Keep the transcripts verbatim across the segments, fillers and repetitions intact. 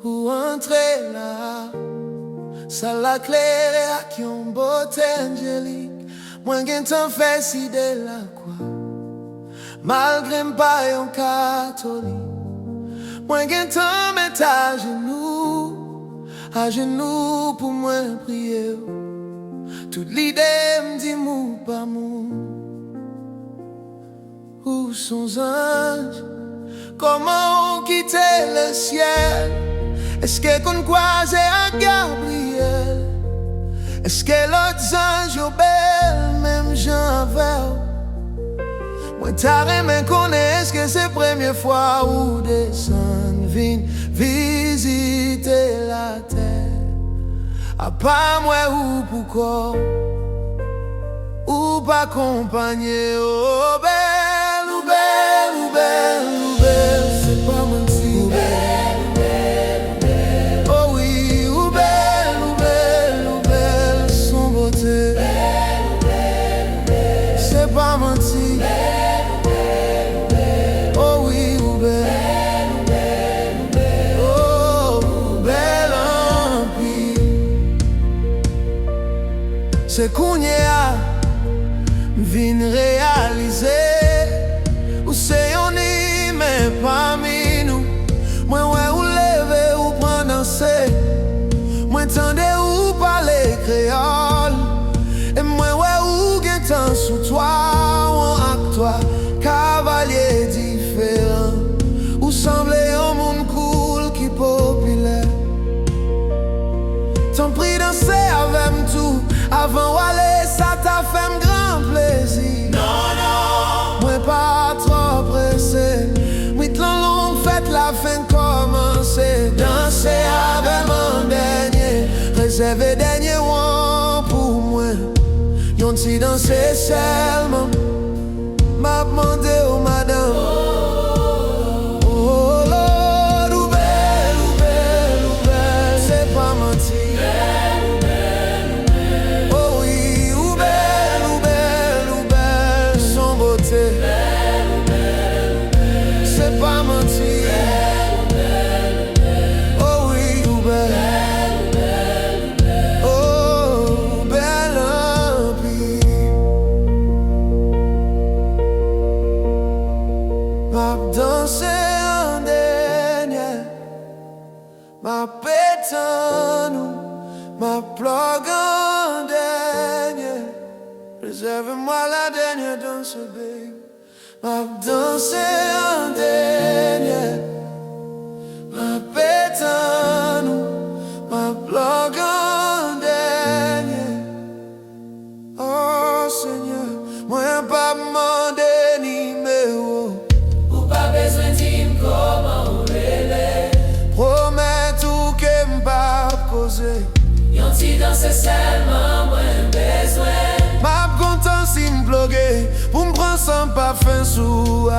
Ou antre la, sal la klere ak yon bote anjelik. Mwen gentan fè side lakwa, malgre m pa yon katolik. Mwen gentan met ajenou, ajenou pou mwen priye w. Tout lide m di m ou pa moun. Ou s on zanj, kòman ou kite lesyèl? Èske konn kwaze ak Gabriyèl? Èske lòt zanj yo bèl menm jan avè w? Mwen ta renmen konnen èske se premye fwa ou desann vin vizite latè. Apa m wè ou pou kò w, ou pa konpanye. Ou bèl, ou bèl, ou bèl, ou bèl, se pa manti. Ou bèl, ou bèl, ou bèl, oh wi, ou bèl, ou bèl, ou bèl, s on bote. Se pa manti. Oh wi, ou bèl. Oh, ou bèl anpil. Se kounye a m vin reyalize ou se yon imen pami nou. Mwen wè ou leve, ou pran danse. Mwen tande ou pale kreyòl. E mwen wè ou gentan sou twa, ou an ak twa kavalye diferan. Ou sanble yon moun cool ki popilè. Tanpri danse avè m tou, avan w ale, sa ta fè m gran plezi. Non, non, mwen pa twò prese. Nwit lan long, fèt la fenk kòmanse. Danse avè m an dènye. Rezève dènye w an pou mwen. Yon ti danse sèlman. M ap mande w, madanm. Oh Lord, ou bèl, ou bèl, ou bèl, se pa manti. Oh wi, ou bèl, ou bèl, ou bèl, s on bote. Se pa manti. Oh wi, ou bèl. Oh, ou bèl anpil. M ap danse an dènyè. M ap etann ou. M ap plug an dènyè. Rezève mwa la dènyè danse, baby. M ap danse an dènyè. M ap etann ou. M ap plug an dènyè. Oh Senyè, mwen p ap mande nimewo. Ou pa bezwen di m kòman ou rele. Pwomèt ou ke m p ap koze. Yon ti danse sèlman mwen bezwen. M ap kontan si m ploge pou m pran san pafen sou ou a.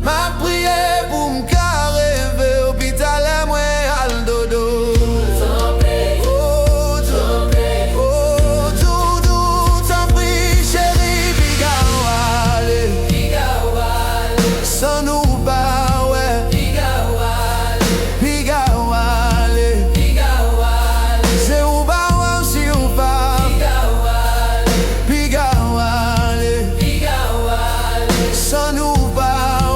M ap priye pou m ka reve w pi talè mwen al dodo. Tanpri, oh, tanpri, oh, doudou, tanpri, cheri, piga w ale. Piga w ale. San nou pa wè. Piga w ale. Piga w ale. Piga w ale. Se ou pa wè si ou pa. Piga w ale. Piga w ale. Piga w ale. San nou pa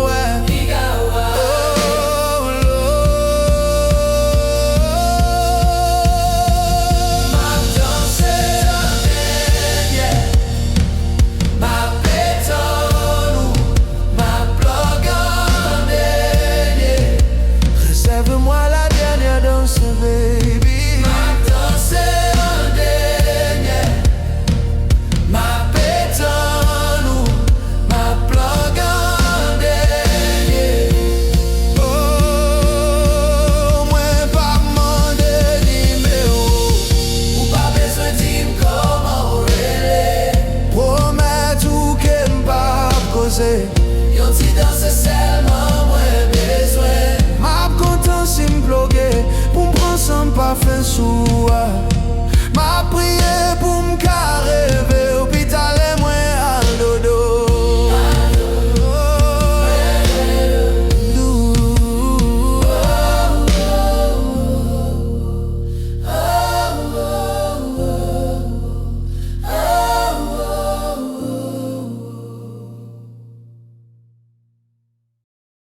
wè. Piga w ale. Oh Lord. M ap danse an dènyè. M ap etann ou, m ap plug an dènyè. Rezève mwa la dènyè danse, baby. M ap danse an dènyè. M ap etann ou, m ap plug an dènyè. Oh, mwen p ap mande nimewo. Ou pa bezwen di m kòman ou rele. Pwomèt ou ke m p ap koze. Yon ti danse sèl